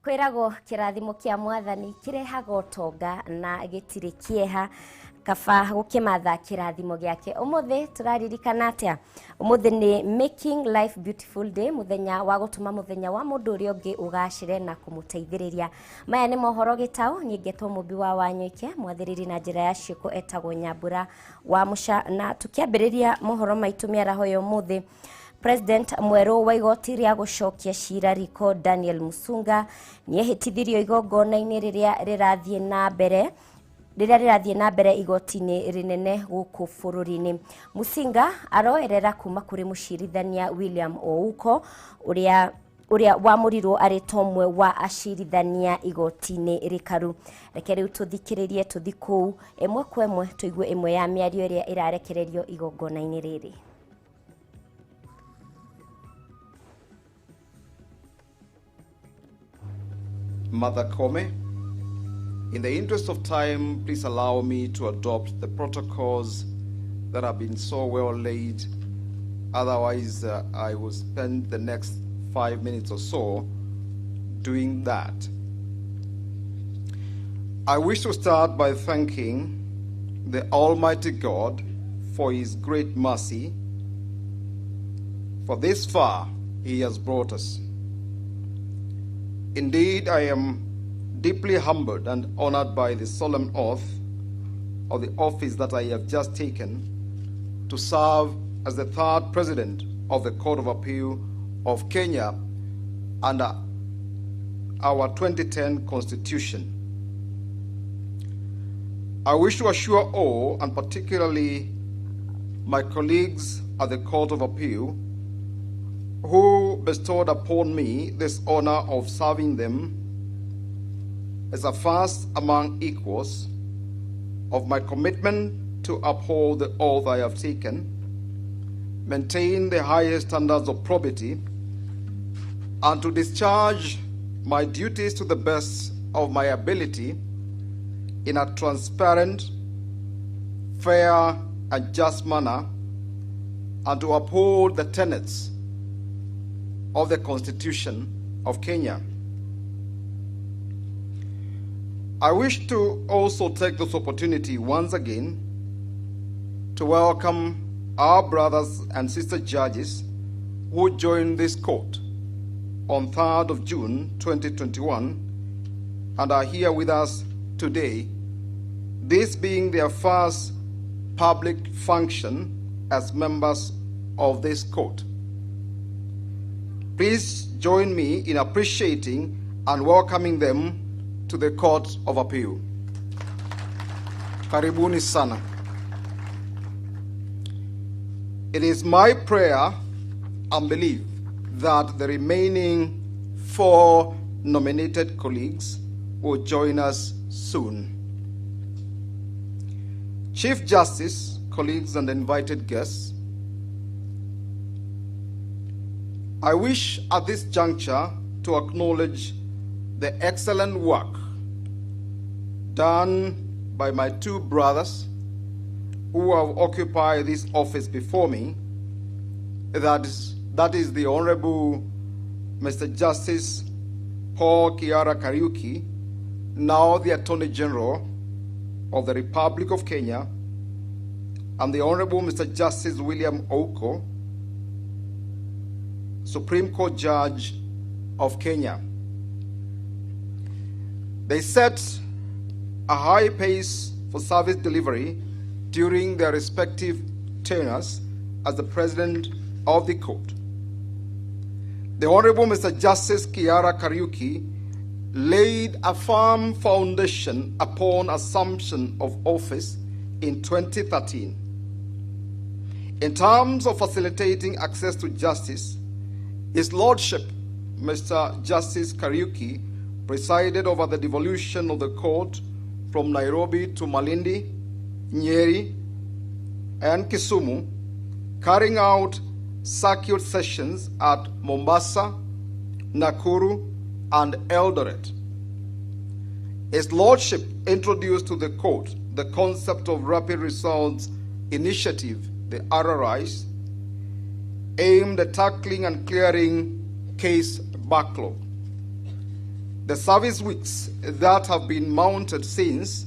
Kwĩragwo kĩrathimo kĩa mwathani kĩrehaga ũtonga na gĩtirĩ kĩeha, kaba gũkĩmatha kĩrathimo gĩake. Ũmũthĩ tũraririkana atĩa? Ũmũthĩ nĩ Making Life Beautiful Day, mũthenya wa gũtũma mũthenya wa mũndũ ũrĩa ũngĩ ũgacĩre na kũmũteithĩrĩria. Maya nĩ mohoro gĩtaũ, niĩ ngetwo Mũmbi wa Wanyoike, mwathĩrĩri na njĩra ya ciĩko etagwo Nyambura wa Mũca. Na tũkĩambĩrĩria mohoro maitũ mĩaraho ya ũmũthĩ, President mwerũ wa igoti rĩa gũcokia cira riko Daniel Musunga nĩehĩtithirio igongona-inĩ rĩrĩa rĩrathiĩ na mbere igoti-inĩ rĩnene gũkũ bũrũri-inĩ. Musinga aroerera kuma kũrĩ mũcirithania William Ouko ũrĩa wamũrirwo arĩ ta ũmwe wa acirithania igoti-inĩ rĩkaru. Reke rĩu tũthikĩrĩrie tũthi kũu ĩmwe kwa ĩmwe tũigue ĩmwe ya mĩario ĩrĩa ĩrarekererio igongona-inĩ rĩrĩ. Mother Koome, in the interest of time, please allow me to adopt the protocols that have been so well laid. Otherwise, I will spend the next 5 minutes or so doing that. I wish to start by thanking the Almighty God for His great mercy. For this far, He has brought us. Indeed, I am deeply humbled and honored by the solemn oath of the office that I have just taken to serve as the third president of the Court of Appeal of Kenya under our 2010 Constitution. I wish to assure all, and particularly my colleagues at the Court of Appeal, who bestowed upon me this honor of serving them as a first among equals, of my commitment to uphold the oath I have taken, maintain the highest standards of probity, and to discharge my duties to the best of my ability in a transparent, fair, and just manner, and to uphold the tenets of the Constitution of Kenya. I wish to also take this opportunity once again to welcome our brothers and sister judges who joined this court on 3rd of June 2021 and are here with us today, this being their first public function as members of this court. Please join me in appreciating and welcoming them to the Court of Appeal. Karibuni sana. It is my prayer and belief that the remaining 4 nominated colleagues will join us soon. Chief Justice, colleagues, and invited guests, I wish at this juncture to acknowledge the excellent work done by my 2 brothers who have occupied this office before me, that is the Honorable Mr. Justice Paul Kiara Kariuki, now the Attorney General of the Republic of Kenya, and the Honorable Mr. Justice William Ouko, Supreme Court Judge of Kenya. They set a high pace for service delivery during their respective tenures as the President of the Court. The Honorable Mr. Justice Kiara Kariuki laid a firm foundation upon assumption of office in 2013. In terms of facilitating access to justice, His Lordship, Mr. Justice Kariuki, presided over the devolution of the court from Nairobi to Malindi, Nyeri, and Kisumu, carrying out circuit sessions at Mombasa, Nakuru, and Eldoret. His Lordship introduced to the court the concept of Rapid Results Initiative, the RRIs, aimed at tackling and clearing case backlog. The service weeks that have been mounted since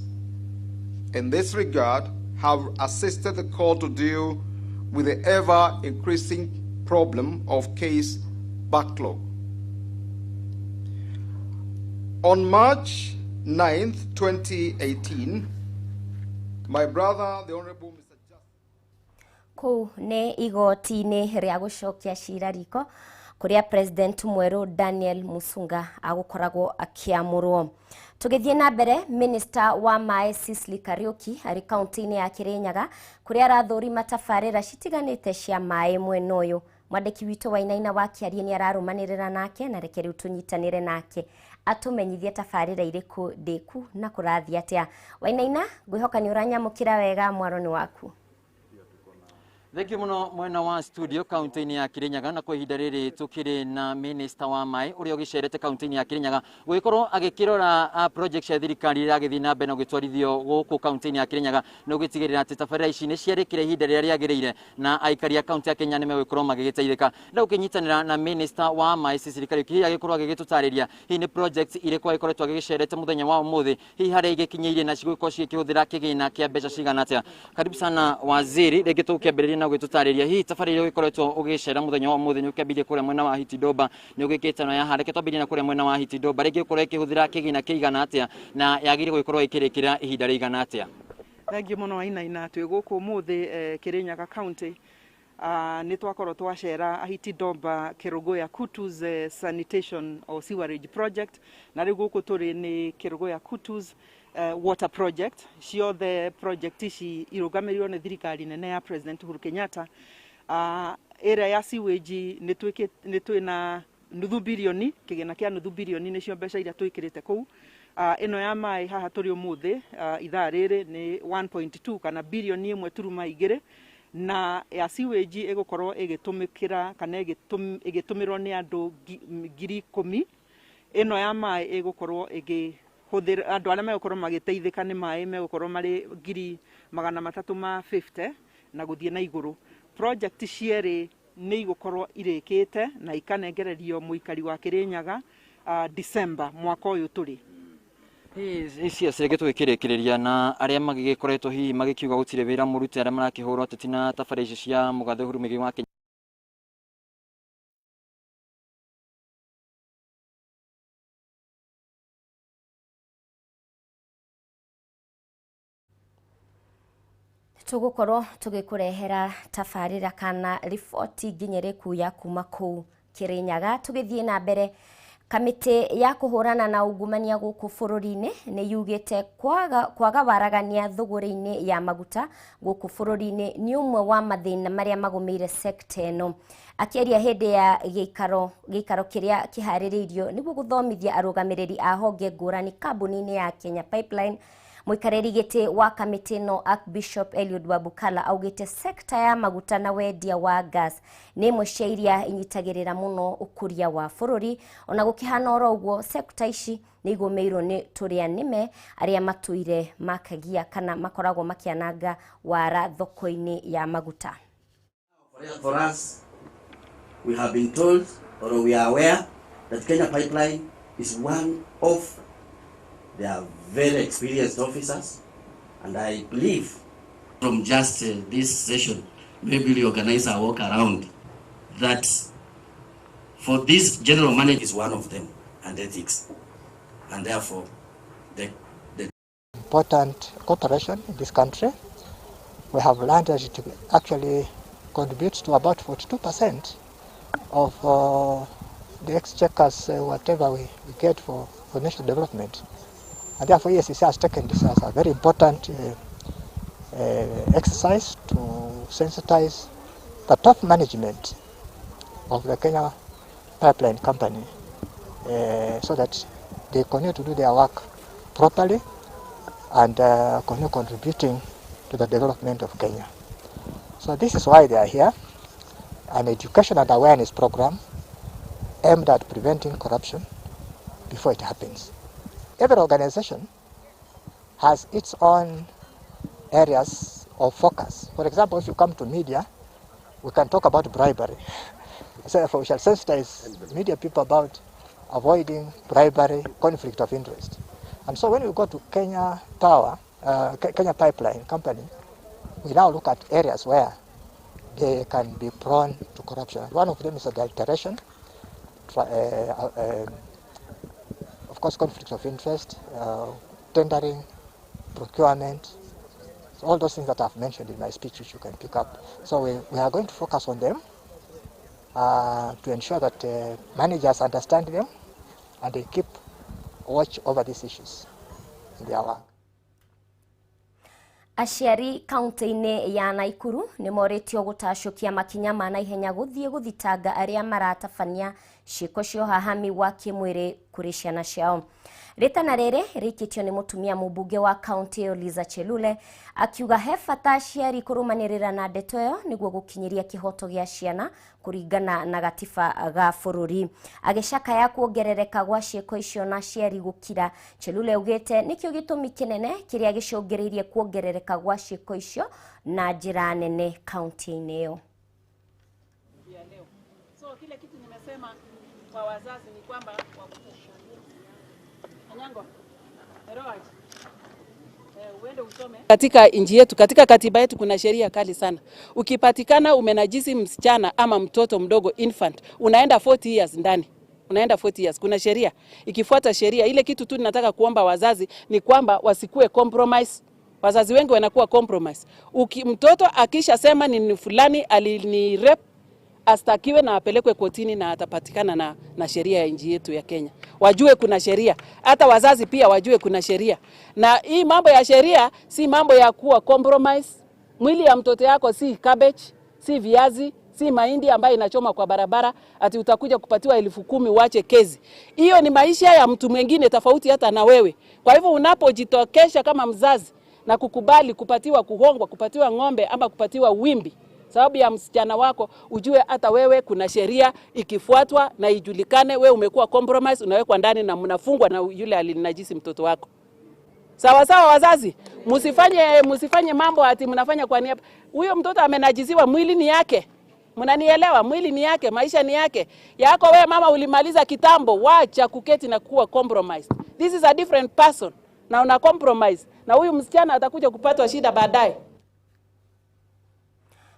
in this regard have assisted the court to deal with the ever-increasing problem of case backlog. On March 9th, 2018, my brother, the Honorable Mr. Justice, Kũu nĩ igoti-inĩ rĩa gũcokia cira riko kũrĩa President mwerũ Daniel Musunga agũkoragwo akĩamũrwo. Tũgĩthiĩ na mbere, Minister wa maĩ Sicily Kariuki arĩ kaunti-inĩ ya Kirinyaga kũrĩa arathũrima tabarĩra citiganĩte cia maĩ mwena ũyũ. Mwandĩki witũ Wainaina wa Kĩarie nĩ ararũmanĩrĩra nake, na reke rĩu tũnyitanĩre nake atũmenyithie tabarĩra irĩkũ ndĩku na kũrathiĩ atĩa. Wainaina, ngwĩhoka nĩ ũranyamũkĩra wega, mwaro nĩ waku. Thengiũ mũno mwena wa studio kaunti-inĩ ya Kirinyaga, na kwa ihinda rĩrĩ tũkĩrĩ na minister wa maĩ ũrĩa ũgĩcerete kaunti-inĩ ya Kirinyaga gũgĩkorwo agĩkĩrora project cia thirikari iria iragĩthiĩ na mbere na gũgĩtwarithio gũkũ kaunti-inĩ ya Kirinyaga na gũgĩtigĩrĩra atĩ tabarĩra ici nĩ ciarĩkĩra ihinda rĩrĩa rĩagĩrĩire na aikari a kaunti ya Kenya nĩ megũgĩkorwo magĩgĩteithĩka. Na gũkĩnyitanĩra na minister wa maĩ Sicily Kariuki, hihi agĩkorwo agĩgĩtũtarĩria hihi nĩ project irĩkũ agĩkoretwo agĩgĩcerete mũthenya wa ũmũthĩ, hihi harĩa igĩkinyĩire na cigũgĩkorwo cigĩkĩhũthĩra kĩgĩna kĩa mbeca cigana atĩa. Karibu sana waziri, rĩngĩ tũgũkĩambĩrĩria na gũgĩtũtarĩria hihi tabarĩra iria ũgĩkoretwo ũgĩcera mũthenya wa ũmũthĩ. Nĩ ũkĩambĩrĩria kũrĩa mwena wa Hitidoba, nĩ ũgĩkĩte na ya hareke twambĩrĩrie na kũrĩa mwena wa Hitidoba, rĩngĩ ũkorwo ĩkĩhũthĩra kĩgĩna kĩigana atĩa na yagĩrĩire gũgĩkorwo ĩkĩrĩkĩra ihinda rĩigana atĩa? Thengiũ mũno Wainaina, twĩ gũkũ ũmũthĩ Kirinyaga County. Nĩ twakorwo twacera Hitidoba Kerugoya Kutus sanitation or sewerage project, na rĩu gũkũ tũrĩ nĩ Kerugoya Kutus water project. Ciothe project ici irũgamĩrĩirwo nĩ thirikari nene ya President Uhuru Kenyatta. Ĩrĩa ya sewage nĩ twĩna nuthu bilioni, kĩgĩna kĩa nuthu bilioni nĩcio mbeca iria twĩkĩrĩte kũu. Ĩno ya maĩ haha tũrĩ ũmũthĩ ithaa rĩrĩ nĩ 1.2 kana bilioni 1.2, na ya sewage ĩgũkorwo ĩgĩtũmĩkĩra kana ĩgĩtũmĩrwo nĩ andũ 10,000. Ĩno ya maĩ ĩgũkorwo ĩgĩhũthĩra andũ arĩa megũkorwo magĩteithĩka nĩ maĩ megũkorwo marĩ 350,000 na gũthiĩ na igũrũ. Project cierĩ nĩ igũkorwo irĩkĩte na ikanengererio mũikari wa Kirinyaga December mwaka ũyũ tũrĩ. Hihi CS, rĩngĩ tũgĩkĩrĩkĩrĩria na arĩa magĩgĩkoretwo hihi magĩkiuga gũtirĩ wĩra mũrute, arĩa marakĩhũrwo ateti na tabarĩra ici cia mũgathe Uhuru Muigai wa Kenyatta, Tũgũkorwo tũgĩkũrehera tabarĩra kana riboti nginyĩrĩku ya kuma kũu Kirinyaga. Tũgĩthiĩ na mbere, kamĩtĩ ya kũhũrana na ungumania gũkũ bũrũri-inĩ nĩ yugĩte kwaga waragania thũgũrĩ-inĩ ya maguta gũkũ bũrũri-inĩ nĩ ũmwe wa mathĩna marĩa magũmĩire sekta ĩno. Akĩaria hĩndĩ ya gĩikaro kĩrĩa kĩharĩrĩirio nĩguo gũthomithia arũgamĩrĩri a honge ngũrani kambuni-inĩ ya Kenya Pipeline, mũikarĩri gĩtĩ wa kamĩtĩ ĩno Archbishop Eliud Wabukala augĩte sekta ya maguta na wendia wa gas nĩ imwe cia iria inyitagĩrĩra mũno ũkũria wa bũrũri. Ona gũkĩhana oro ũguo, sekta ici nĩ igũmĩirwo nĩ tũrĩa nĩme arĩa matũire makagia kana makoragwo makĩananga wara thoko-inĩ ya maguta. For us, we have been told or we are aware that Kenya Pipeline is one of their very experienced officers, and I believe from just this session, maybe we organize a walk around that for this general manager is one of them, and ethics, and therefore the important cooperation in this country. We have learned that it actually contributes to about 42% of the exchequers, whatever we get for national development. And therefore EACC has taken this as a very important exercise to sensitize the top management of the Kenya Pipeline Company so that they continue to do their work properly and continue contributing to the development of Kenya. So this is why they are here, an education and awareness program aimed at preventing corruption before it happens. Every organization has its own areas of focus. For example, if you come to media, we can talk about bribery. So therefore we shall sensitize media people about avoiding bribery, conflict of interest. And so when we go to Kenya Power, Kenya Pipeline Company, we now look at areas where they can be prone to corruption. One of them is adulteration, of course, conflicts of interest, tendering, procurement, so all those things that I've mentioned in my speech, which you can pick up. So we are going to focus on them to ensure that managers understand them and they keep watch over these issues in their work. Aciari kaunti-inĩ ya Naikuru nĩ morĩtio gũtacũkia makinya ma naihenya gũthiĩ gũthitanga arĩa maratabania ciĩko cia ũhahami wa kĩmwĩrĩ kũrĩ ciana ciao. Rĩtana rĩrĩ rĩikĩtio nĩ mũtumia mũmbunge wa kaunti ĩyo Liza Chelule akiuga he bata aciari kũrũmanĩrĩra na ndeto ĩyo nĩguo gũkinyĩria kĩhoto gĩa ciana kũringana na gatiba ga bũrũri. Agĩcakaya kuongerereka gwa ciĩko icio na aciari gũkira, Chelule augĩte nĩkĩo gĩtũmi kĩnene kĩrĩa gĩcũngĩrĩirie kuongerereka gwa ciĩko icio na njĩra nene kaunti-inĩ ĩyo. So kile kitu nimesema kwa wazazi ni kwamba katika nchi yetu, katika katiba yetu kuna sheria kali sana. Ukipatikana umenajisi msichana ama mtoto mdogo infant, unaenda 40 years ndani. Unaenda 40 years. Kuna sheria. Ikifuata sheria, ile kitu tu ninataka kuomba wazazi ni kwamba wasikue compromise. Wazazi wengi wanakuwa compromise. Mtoto akisha sema ni fulani alini rape, astakiwe na apelekwe kotini na atapatikana na sheria ya nchi yetu ya Kenya. Wajue kuna sheria. Hata wazazi pia wajue kuna sheria. Na hii mambo ya sheria si mambo ya kuwa compromise. Mwili ya mtoto yako si cabbage, si viazi, si mahindi ambayo inachoma kwa barabara ati utakuja kupatiwa 10,000 uache kezi. Hiyo ni maisha ya mtu mwingine tofauti hata na wewe. Kwa hivyo unapojitokesha kama mzazi na kukubali kupatiwa kuhongwa, kupatiwa ng'ombe ama kupatiwa wimbi sababu ya msichana wako, ujue hata wewe kuna sheria ikifuatwa na ijulikane wewe umekuwa compromise, unawekwa ndani na mnafungwa na yule alinajisi mtoto wako. Sawa sawa wazazi, msifanye mambo ati mnafanya kwa niaba. Huyo mtoto amenajisiwa, mwili ni yake. Mnanielewa? Mwili ni yake, maisha ni yake. Yako wewe mama ulimaliza kitambo, wacha kuketi na kuwa compromised. This is a different person. Na una compromise. Na huyu msichana atakuja kupatwa shida baadaye.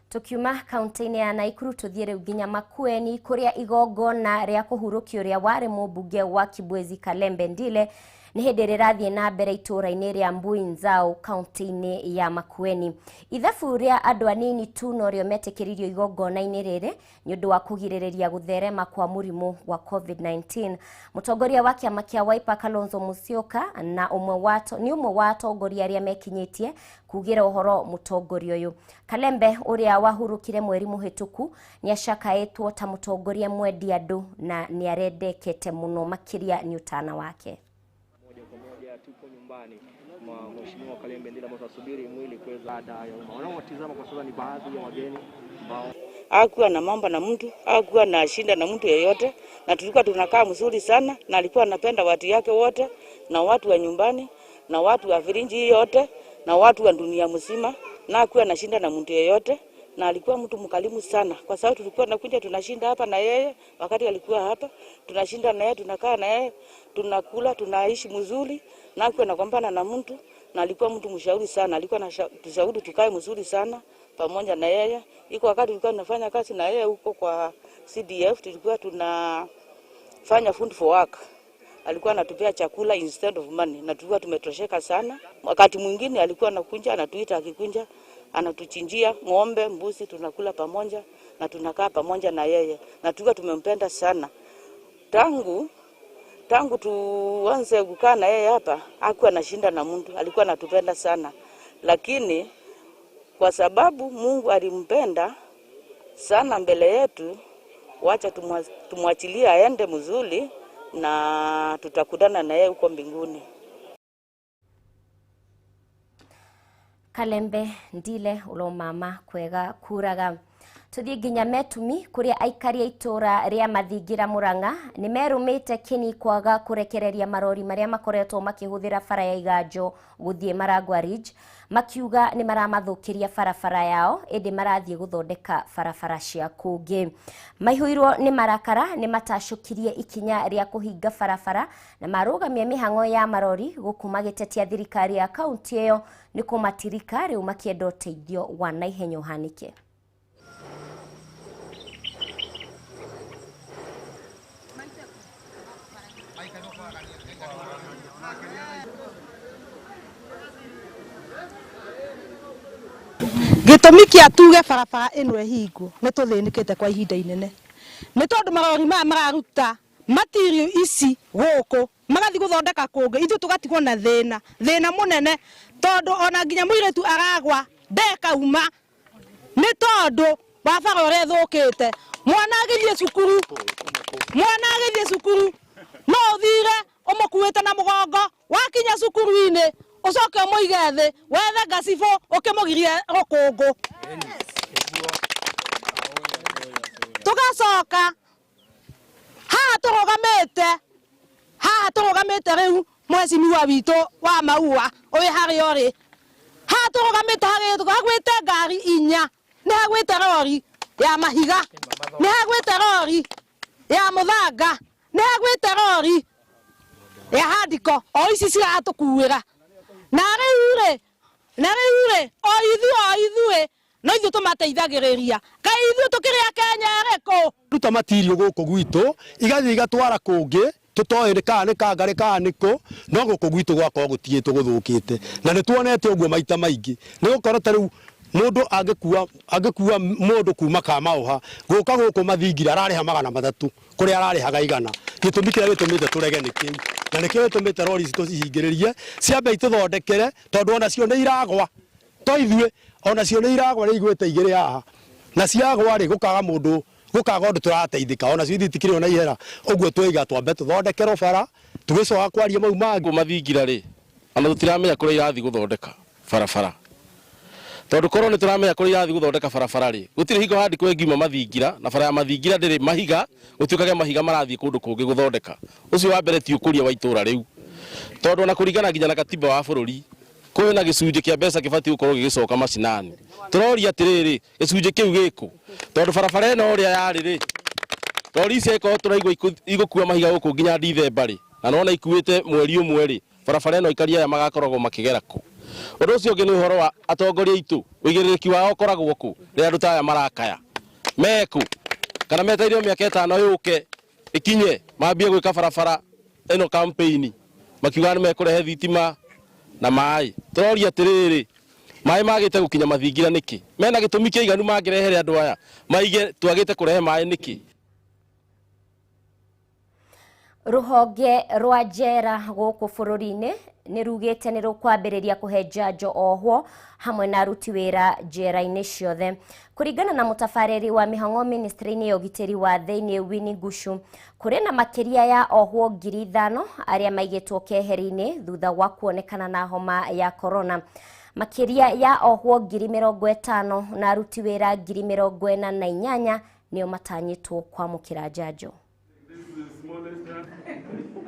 Tukiuma kaunti-inĩ ya Naikuru tuthiĩ rĩu nginya Makueni kũrĩa igongona rĩa kũhurũkio rĩa warĩ mũmbunge wa Kibwezi Kalembe Ndile nĩ hĩndĩ rĩrathiĩ na mbere itũũra-inĩ rĩa Mbui Nzau kaunti-inĩ ya Makueni. Ithabu rĩa andũ anini tu norĩo metĩkĩririo igongona-inĩ rĩrĩ nĩ ũndũ wa kũgirĩrĩria gũtherema kwa mũrimũ wa COVID-19. Mũtongoria wa kĩama kĩa Wiper Kalonzo Musyoka na nĩ ũmwe wa atongoria arĩa mekinyĩtie kugĩra ũhoro mũtongoria ũyũ. Kalembe ũrĩa wahurũkire mweri mũhĩtũku nĩ acakaĩtwo ta mũtongoria mwendi andũ na nĩ arendekete mũno makĩria nĩ ũtana wake. Tupo nyumbani mwa Mheshimiwa Kalembe Ndile ambao tunasubiri mwili kuweza baada ya umma. Wanaotizama kwa sasa ni baadhi ya wageni ambao hakuwa na mambo na mtu, hakuwa na shinda na mtu yeyote, na tulikuwa tunakaa mzuri sana, na alikuwa anapenda watu yake wote na watu wa nyumbani na watu wa virinji yote na watu wa dunia mzima, na hakuwa na shinda na mtu yeyote, na alikuwa mtu mkalimu sana, kwa sababu tulikuwa tunakuja tunashinda hapa na yeye. Wakati alikuwa hapa tunashinda na yeye, tunakaa na yeye, tunakula, tunaishi mzuri, na hakuwa anagombana na mtu, na alikuwa mtu mshauri sana, alikuwa anatushauri tukae mzuri sana pamoja na yeye. Iko wakati tulikuwa tunafanya kazi na yeye huko kwa CDF, tulikuwa tunafanya food for work. Alikuwa anatupea chakula instead of money, na tulikuwa tumetosheka sana. Wakati mwingine alikuwa anakunja, anatuita, akikunja anatuchinjia ng'ombe, mbuzi, tunakula pamoja na tunakaa pamoja na yeye, na tulikuwa tumempenda sana. Tangu tuanze kukaa na yeye hapa, hakuwa anashinda na mtu, alikuwa anatupenda sana. Lakini kwa sababu Mungu alimpenda sana mbele yetu, wacha tumwachilie aende mzuri, na tutakutana na yeye huko mbinguni. Kalembe Ndile ulo mama kwega kuraga. Tuthiĩ nginya Metumi kũrĩa aikari a itũũra rĩa Mathingira Murang'a nĩ merũmĩte kĩni kwaga kũrekereria marori marĩa makoretwo makĩhũthĩra bara ya Iganjo gũthiĩ Maragua Ridge, makiuga nĩ maramathũkĩria barabara yao ĩndĩ marathiĩ gũthondeka barabara cia kũngĩ. Maihũirwo nĩ marakara nĩ matacũkirie ikinya rĩa kũhinga barabara na marũgamia mĩhang'o ya marori gũkũ magĩtetia thirikari ya kaunti ĩyo nĩ kũmatirika rĩu makĩenda ũteithio wa naihenya ũhanĩke. Gĩtũmi kĩa tuge barabara ĩno ĩhingwo nĩ tũthĩnĩkĩte kwa ihinda inene nĩ tondũ marori maya mararuta matirio ici gũkũ magathiĩ gũthondeka kũngĩ, ithuĩ tũgatigwo na thĩna thĩna mũnene tondũ ona nginya mũirĩtu aragwa ndekauma nĩ tondũ wa bara ũrĩa ĩthũkĩte. Mwana agĩthiĩ cukuru, mwana agĩthiĩ cukuru no ũthire ũmũkuĩte na mũgongo, wakinya cukuru-inĩ ucoke umuige thi wethe ngacibũ ukimugirie rukungu. Tugacoka haha turugamite, haha turugamite riu mwecimiwa witũ wa Maua uri haria uri, haha turugamite hagwite ngari inya, ni hagwite rori ya mahiga, ni hagwite rori ya muthanga, ni hagwite rori ya handiko, o ici ciratukuira. Na riu na riu o ithuĩ no ithuĩ tũmateithagĩrĩria. Kaĩ ithuĩ tũkĩrĩ a Kenya ĩrĩkũ? Ruta matirio gũkũ gwitũ igathiĩ igatwara kũngĩ tũtoĩ nĩ kana nĩ Kangarĩ kana nĩ kũ, no gũkũ gwitũ gwakorwo gũtigĩtwo gũthũkĩte na nĩ tuonete ũguo maita maingĩ. Nĩ gũkorwo ta rĩu mũndũ angĩkua mũndũ kuma Kamauha gũka gũkũ Mathingira ararĩha 300 kũrĩa ararĩhaga 100. Gĩtũmi kĩrĩa gĩtũmĩte tũrege nĩ kĩu, na nĩkĩo gĩtũmĩte rori ici tũcihingĩrĩrie ciambe itũthondekere tondũ onacio nĩ iragwa, to ithuĩ onacio nĩ iragwa, nĩ igwĩte igĩrĩ haha na ciagwa rĩ gũkaga mũndũ gũkaga ũndũ tũrateithĩka, onacio ithuĩ itikĩrĩ ona ihera. Ũguo twaiga twambe tũthondekerwo bara tũgĩcoka kwaria mau mangĩ. Mathingira rĩ ona tũtiramenya kũrĩa irathiĩ gũthondeka barabara, tondũ korwo nĩ tũramenya kũrĩa irathiĩ gũthondeka barabara rĩ gũtirĩ hingo handĩkwo ĩngiuma Mathingira na bara ya Mathingira ndĩrĩ mahiga, gũtuĩkage mahiga marathiĩ kũndũ kũngĩ gũthondeka. Ũcio wa mbere ti ũkũria wa itũũra rĩu, tondũ ona kũringana nginya na katiba wa bũrũri kwĩna gĩcunjĩ kĩa mbeca kĩbatiĩ gũkorwo gĩgĩcoka macinani. Tũroria atĩrĩrĩ, gĩcunjĩ kĩu gĩkũ? Tondũ barabara ĩno ũrĩa yarĩ rĩ, rori ici angĩkorwo tũraigua igũkua mahiga gũkũ nginya Dithemba rĩ, na nĩwona ikuĩte mweri ũmwe rĩ, barabara ĩno aikari aya magakoragwo makĩgera kũ? Ũndũ ũcio ũngĩ nĩ ũhoro wa atongoria aitũ, ũigĩrĩrĩki wao ũkoragwo kũ rĩrĩa andũ ta aya marakaya? Mekũ? Kana metereire mĩaka 5 yũke ĩkinye mambie gwĩka barabara ĩno campaign makiuga nĩ mekũrehe thitima na maĩ. Tũroria atĩrĩrĩ, maĩ magĩte gũkinya Mathingira nĩkĩ? Mena gĩtũmi kĩiganu mangĩrehere andũ aya maige twagĩte kũrehe maĩ nĩkĩ? Rũhonge rwa njera gũkũ bũrũri-inĩ nĩ rugĩte nĩ rũkwambĩrĩria kũhe njanjo ohwo hamwe na aruti wĩra njera-inĩ ciothe. Kũringana na mũtabarĩri wa mĩhang'o ministry-inĩ ya ũgitĩri wa thĩinĩ Winnie Ngushu, kũrĩ na makĩria ya ohwo 5,000 arĩa maigĩtwo keheri-inĩ thutha wa kuonekana na homa ya corona. Makĩria ya ohwo 50,000 na aruti wĩra 48,000 nĩo matanyĩtwo kwamũkĩra njanjo.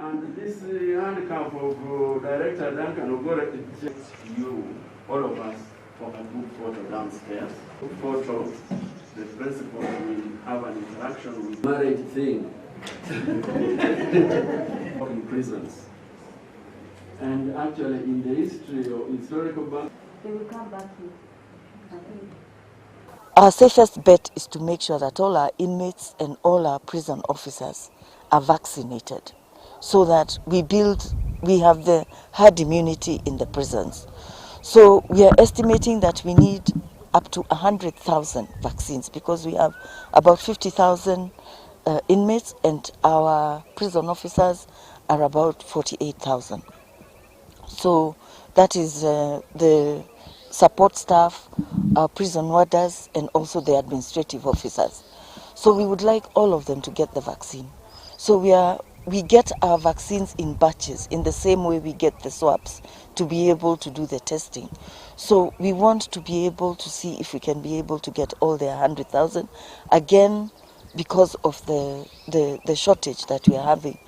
And this handcuff of Director Duncan Ogore, it's you, all of us, for a group photo downstairs. Photo, the principal will have an interaction with marriage thing in prisons. And actually, in the history or historical bank, they will come back here. Our safest bet is to make sure that all our inmates and all our prison officers are vaccinated, so that we have the herd immunity in the prisons. So we are estimating that we need up to 100,000 vaccines because we have about 50,000 inmates and our prison officers are about 48,000. So that is the support staff, our prison warders, and also the administrative officers. So we would like all of them to get the vaccine. So we are We get our vaccines in batches in the same way we get the swabs to be able to do the testing. So we want to be able to see if we can be able to get all the 100,000. Again, because of the shortage that we are having,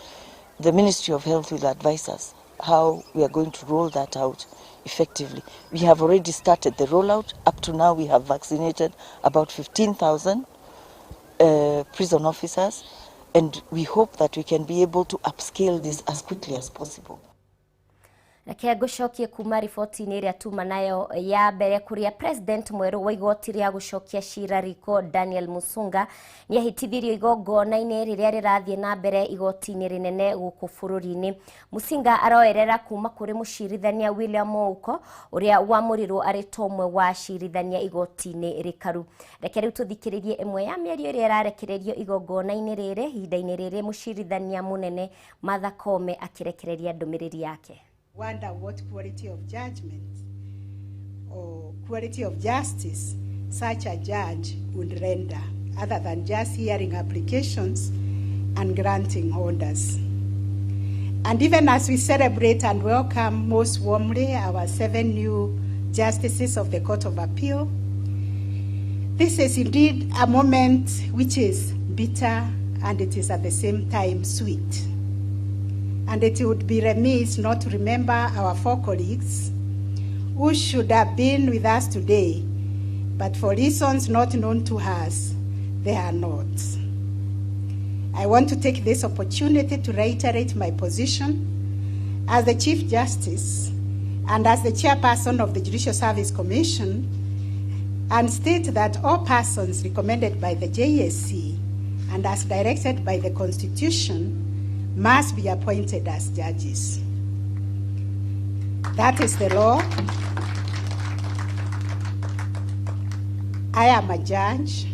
the Ministry of Health will advise us how we are going to roll that out effectively. We have already started the rollout. Up to now, we have vaccinated about 15,000 prison officers, and we hope that we can be able to upscale this as quickly as possible. Reke ngũcokie kuma riboti-inĩ ĩrĩa tuma nayo ya mbere kũrĩa president mwerũ wa igoti rĩa gũcokia cira riko Daniel Musunga nĩ ahĩtithirio igongona-inĩ rĩrĩa rĩrathiĩ na mbere igoti-inĩ rĩnene gũkũ bũrũri-inĩ. Musinga aroerera kuma kũrĩ mũcirithania William Mouko ũrĩa wamũrirwo arĩ ta ũmwe wa acirithania igoti-inĩ rĩkaru. Reke rĩu tũthikĩrĩrie ĩmwe ya mĩario ĩrĩa ĩrarekererio igongona-inĩ rĩrĩ ihinda-inĩ rĩrĩ mũcirithania mũnene Martha Koome akĩrekereria ndũmĩrĩri yake. Wonder what quality of judgment or quality of justice such a judge would render, other than just hearing applications and granting orders. And even as we celebrate and welcome most warmly our 7 new justices of the Court of Appeal, this is indeed a moment which is bitter and it is at the same time sweet. And it would be remiss not to remember our 4 colleagues who should have been with us today, but for reasons not known to us, they are not. I want to take this opportunity to reiterate my position as the Chief Justice and as the Chairperson of the Judicial Service Commission, and state that all persons recommended by the JSC and as directed by the Constitution must be appointed as judges. That is the law. I am a judge.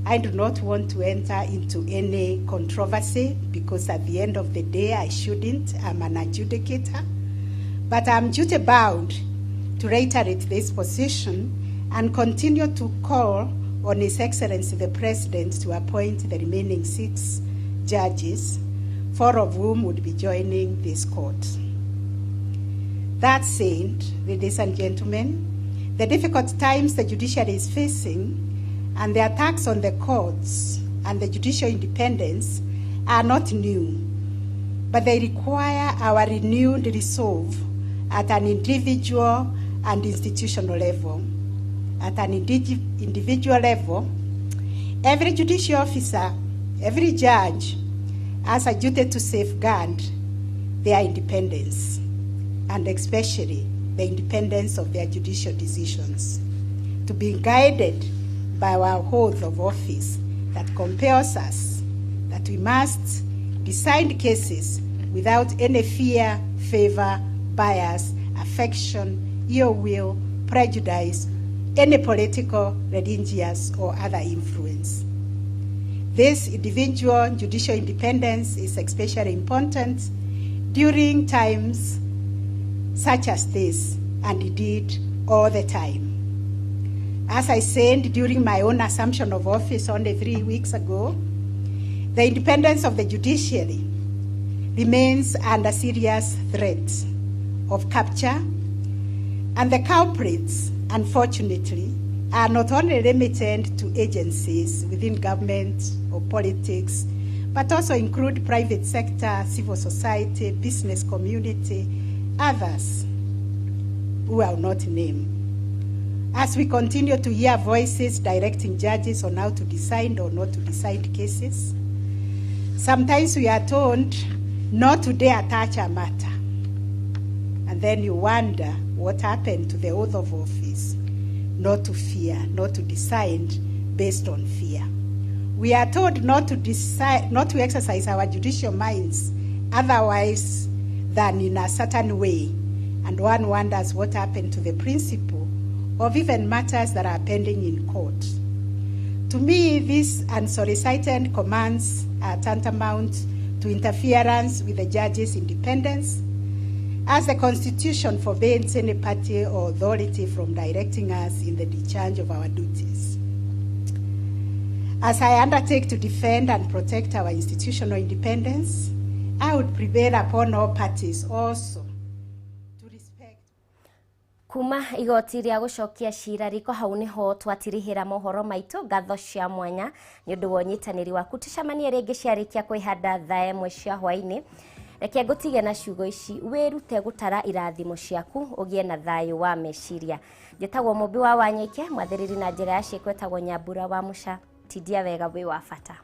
I do not want to enter into any controversy because at the end of the day, I shouldn't. I'm an adjudicator. But I'm duty bound to reiterate this position and continue to call on His Excellency the President to appoint the remaining 6 judges, 4 of whom would be joining this court. That said, ladies and gentlemen, the difficult times the judiciary is facing and the attacks on the courts and the judicial independence are not new, but they require our renewed resolve at an individual and institutional level. At an individual level, every judicial officer, every judge, has a duty to safeguard their independence, and especially the independence of their judicial decisions, to be guided by our oath of office that compels us that we must decide cases without any fear, favor, bias, affection, ill will, prejudice, any political, religious, or other influence. This individual judicial independence is especially important during times such as this, and indeed all the time. As I said during my own assumption of office only 3 weeks ago, the independence of the judiciary remains under serious threat of capture, and the culprits, unfortunately, are not only limited to agencies within government or politics, but also include private sector, civil society, business community, others who I will not name. As we continue to hear voices directing judges on how to decide or not to decide cases, sometimes we are told not to dare touch a matter. And then you wonder what happened to the oath of office, not to fear, not to decide based on fear. We are told not to decide, not to exercise our judicial minds otherwise than in a certain way. And one wonders what happened to the principle of even matters that are pending in court. To me, these unsolicited commands are tantamount to interference with the judge's independence, as the Constitution forbids any party or authority from directing us in the discharge of our duties. As I undertake to defend and protect our institutional independence, I would prevail upon all parties also to respect. Kuma igoti rĩa gũcokia cira riko hau niho twatirihĩra mohoro maitũ. Ngatho cia mwanya nĩ ũndũ wa ũnyitanĩri waku. Tũcemanie rĩngĩ ciarĩkia kwĩhanda thaa 1 cia hwaĩ-inĩ. Reke ngũtige na ciugo ici: wĩrute gũtara irathimo ciaku ũgĩe na thayũ wa meciria. Njĩtagwo Mũmbi wa Wanyike, mwathĩrĩri na njĩra ya ciĩko etagwo Nyambura wa Mũca. Tindia wega, wĩ wa bata.